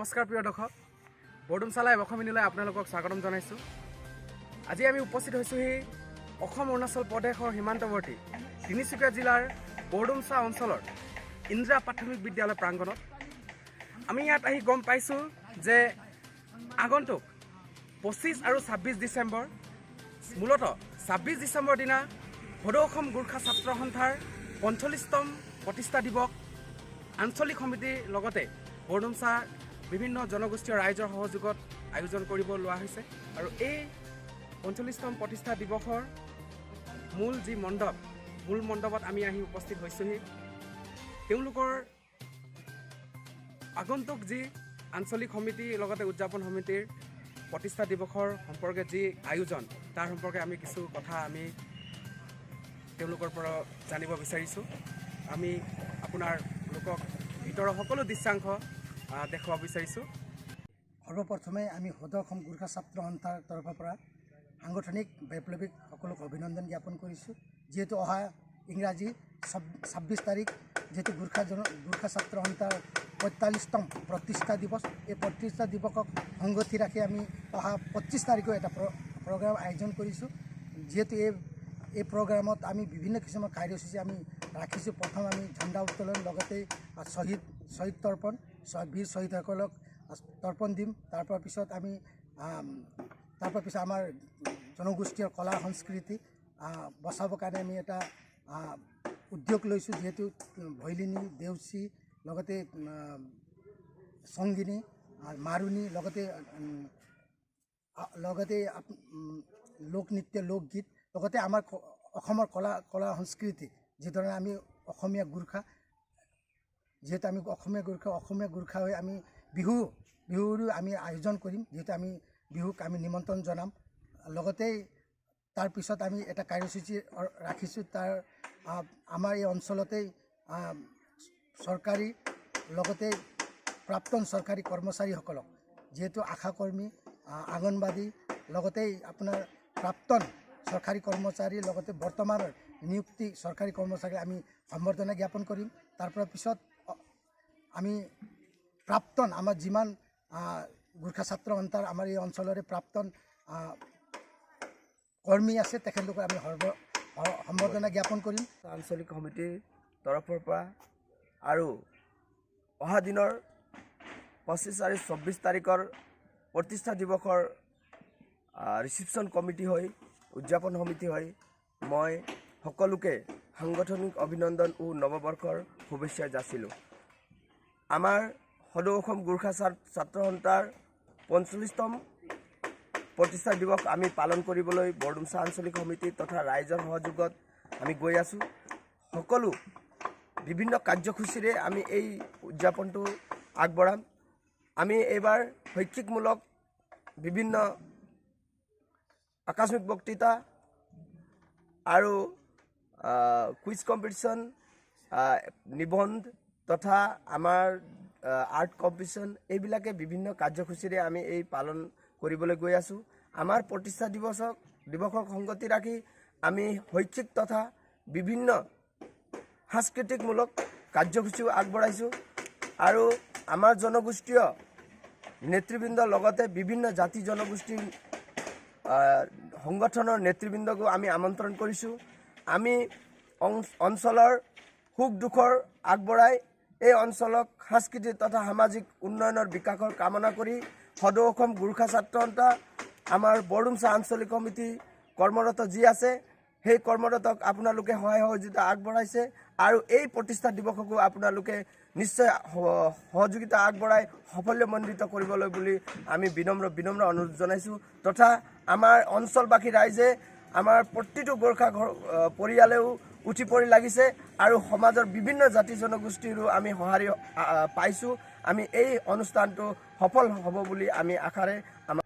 নমস্কাৰ প্ৰিয় দৰ্শক, বৰডুমচা লাইভ অসমীয়ালৈ আপোনালোকক স্বাগতম জনাইছোঁ। আজি আমি উপস্থিত হৈছোঁহি অসম অৰুণাচল প্ৰদেশৰ সীমান্তৱৰ্তী তিনিচুকীয়া জিলাৰ বৰডুমচা অঞ্চলৰ ইন্দিৰা প্ৰাথমিক বিদ্যালয় প্ৰাংগণত। আমি ইয়াত আহি গম পাইছোঁ যে আগন্তুক 25 আৰু 26 ডিচেম্বৰ, মূলতঃ 26 ডিচেম্বৰ দিনা সদৌ অসম গোৰ্খা ছাত্ৰ সন্থাৰ 45তম প্ৰতিষ্ঠা দিৱস আঞ্চলিক সমিতিৰ লগতে বৰডুমচাৰ বিভিন্ন জনগোষ্ঠীয় ৰাইজৰ সহযোগত আয়োজন কৰিব লোৱা হৈছে। আৰু এই 45তম প্ৰতিষ্ঠা দিৱসৰ মূল যি মণ্ডপ, মূল মণ্ডপত আমি আহি উপস্থিত হৈছোঁহি। তেওঁলোকৰ আগন্তুক যি আঞ্চলিক সমিতিৰ লগতে উদযাপন সমিতিৰ প্ৰতিষ্ঠা দিৱসৰ সম্পৰ্কে যি আয়োজন, তাৰ সম্পৰ্কে আমি কিছু কথা আমি তেওঁলোকৰ পৰা জানিব বিচাৰিছোঁ। আমি আপোনালোকক ভিতৰৰ সকলো দৃশ্যাংশ দেখুৱাব বিচাৰিছোঁ। সৰ্বপ্ৰথমে আমি সদৌ অসম গোৰ্খা ছাত্ৰ সন্থাৰ তৰফৰ পৰা সাংগঠনিক বৈপ্লৱিক সকলোক অভিনন্দন জ্ঞাপন কৰিছোঁ। যিহেতু অহা ইংৰাজী 26 তাৰিখ যিহেতু গোৰ্খা ছাত্ৰ সন্থাৰ 45তম প্ৰতিষ্ঠা দিৱস, এই প্ৰতিষ্ঠা দিৱসক সংগতি ৰাখি আমি অহা 25 তাৰিখেও এটা প্ৰগ্ৰাম আয়োজন কৰিছোঁ। যিহেতু এই এই প্ৰগ্ৰামত আমি বিভিন্ন কিছুমান কাৰ্যসূচী আমি ৰাখিছোঁ। প্ৰথম আমি ঝণ্ডা উত্তোলন, লগতে শ্বহীদ শ্বহীদ তৰ্পণ, বীৰ শ্বহীদসকলক তৰ্পণ দিম। তাৰ পৰা পিছত আমি তাৰ পৰা পিছত আমাৰ জনগোষ্ঠীয় কলা সংস্কৃতি বচাবৰ কাৰণে আমি এটা উদ্যোগ লৈছোঁ। যিহেতু ভৈলিনী, দেউচী, লগতে সংগিনী, মাৰুণী, লগতে লোকনৃত্য, লোকগীত, লগতে আমাৰ অসমৰ কলা সংস্কৃতি, যিধৰণে আমি অসমীয়া গোৰ্খা, যিহেতু আমি অসমীয়া গোৰ্খা হৈ আমি বিহুৰো আমি আয়োজন কৰিম। যিহেতু আমি বিহুক আমি নিমন্ত্ৰণ জনাম। লগতে তাৰপিছত আমি এটা কাৰ্যসূচী ৰাখিছোঁ। তাৰ আমাৰ এই অঞ্চলতেই চৰকাৰী লগতে প্ৰাক্তন চৰকাৰী কৰ্মচাৰীসকলক, যিহেতু আশাকৰ্মী, আংগনবাদী, লগতে আপোনাৰ প্ৰাক্তন চৰকাৰী কৰ্মচাৰী, লগতে বৰ্তমানৰ নিযুক্তি চৰকাৰী কৰ্মচাৰী আমি সম্বৰ্ধনা জ্ঞাপন কৰিম। তাৰ পৰা পিছত আমি প্ৰাক্তন আমাৰ যিমান গোৰ্খা ছাত্ৰ সন্থাৰ আমাৰ এই অঞ্চলৰে প্ৰাক্তন কৰ্মী আছে, তেখেতলোকক আমি সম্বৰ্ধনা জ্ঞাপন কৰিম। আঞ্চলিক সমিতিৰ তৰফৰ পৰা আৰু অহা দিনৰ 25 আৰু 26 তাৰিখৰ প্ৰতিষ্ঠা দিৱসৰ ৰিচিপশ্যন কমিটি হৈ, উদযাপন সমিতি হৈ মই সকলোকে সাংগঠনিক অভিনন্দন ও নৱবৰ্ষৰ শুভেচ্ছা যাচিলোঁ। আমাৰ সদৌ অসম গোৰ্খা ছাত্ৰ সন্থাৰ 45তম প্ৰতিষ্ঠা দিৱস আমি পালন কৰিবলৈ বৰডুমচা আঞ্চলিক সমিতি তথা ৰাইজৰ সহযোগত আমি গৈ আছোঁ। সকলো বিভিন্ন কাৰ্যসূচীৰে আমি এই উদযাপনটো আগবঢ়াম। আমি এইবাৰ শৈক্ষিকমূলক বিভিন্ন আকস্মিক বক্তৃতা আৰু কুইজ কম্পিটিশ্যন, নিবন্ধ তথা আমাৰ আৰ্ট কম্পিটিশ্যন, এইবিলাকে বিভিন্ন কাৰ্যসূচীৰে আমি এই পালন কৰিবলৈ গৈ আছোঁ। আমাৰ প্ৰতিষ্ঠা দিৱসক সংগতি ৰাখি আমি শৈক্ষিক তথা বিভিন্ন সাংস্কৃতিকমূলক কাৰ্যসূচীও আগবঢ়াইছোঁ আৰু আমাৰ জনগোষ্ঠীয় নেতৃবৃন্দৰ লগতে বিভিন্ন জাতি জনগোষ্ঠীৰ সংগঠনৰ নেতৃবৃন্দকো আমি আমন্ত্ৰণ কৰিছোঁ। আমি অঞ্চলৰ সুখ দুখৰ আগবঢ়াই এই অঞ্চলক সাংস্কৃতিক তথা সামাজিক উন্নয়নৰ বিকাশৰ কামনা কৰি সদৌ অসম গোৰ্খা ছাত্ৰ সন্থা আমাৰ বৰডুমচা আঞ্চলিক সমিতি কৰ্মৰত যি আছে, সেই কৰ্মৰতক আপোনালোকে সহায় সহযোগিতা আগবঢ়াইছে আৰু এই প্ৰতিষ্ঠা দিৱসকো আপোনালোকে নিশ্চয় সহযোগিতা আগবঢ়াই সাফল্যমণ্ডিত কৰিবলৈ বুলি আমি বিনম্ৰ বিনম্ৰ অনুৰোধ জনাইছোঁ। তথা আমাৰ অঞ্চলবাসী ৰাইজে, আমাৰ প্ৰতিটো গোৰ্খা ঘৰ পৰিয়ালেও উঠি পৰি লাগিছে আৰু সমাজৰ বিভিন্ন জাতি জনগোষ্ঠীৰো আমি সঁহাৰি পাইছোঁ। আমি এই অনুষ্ঠানটো সফল হ'ব বুলি আমি আশাৰে আমাৰ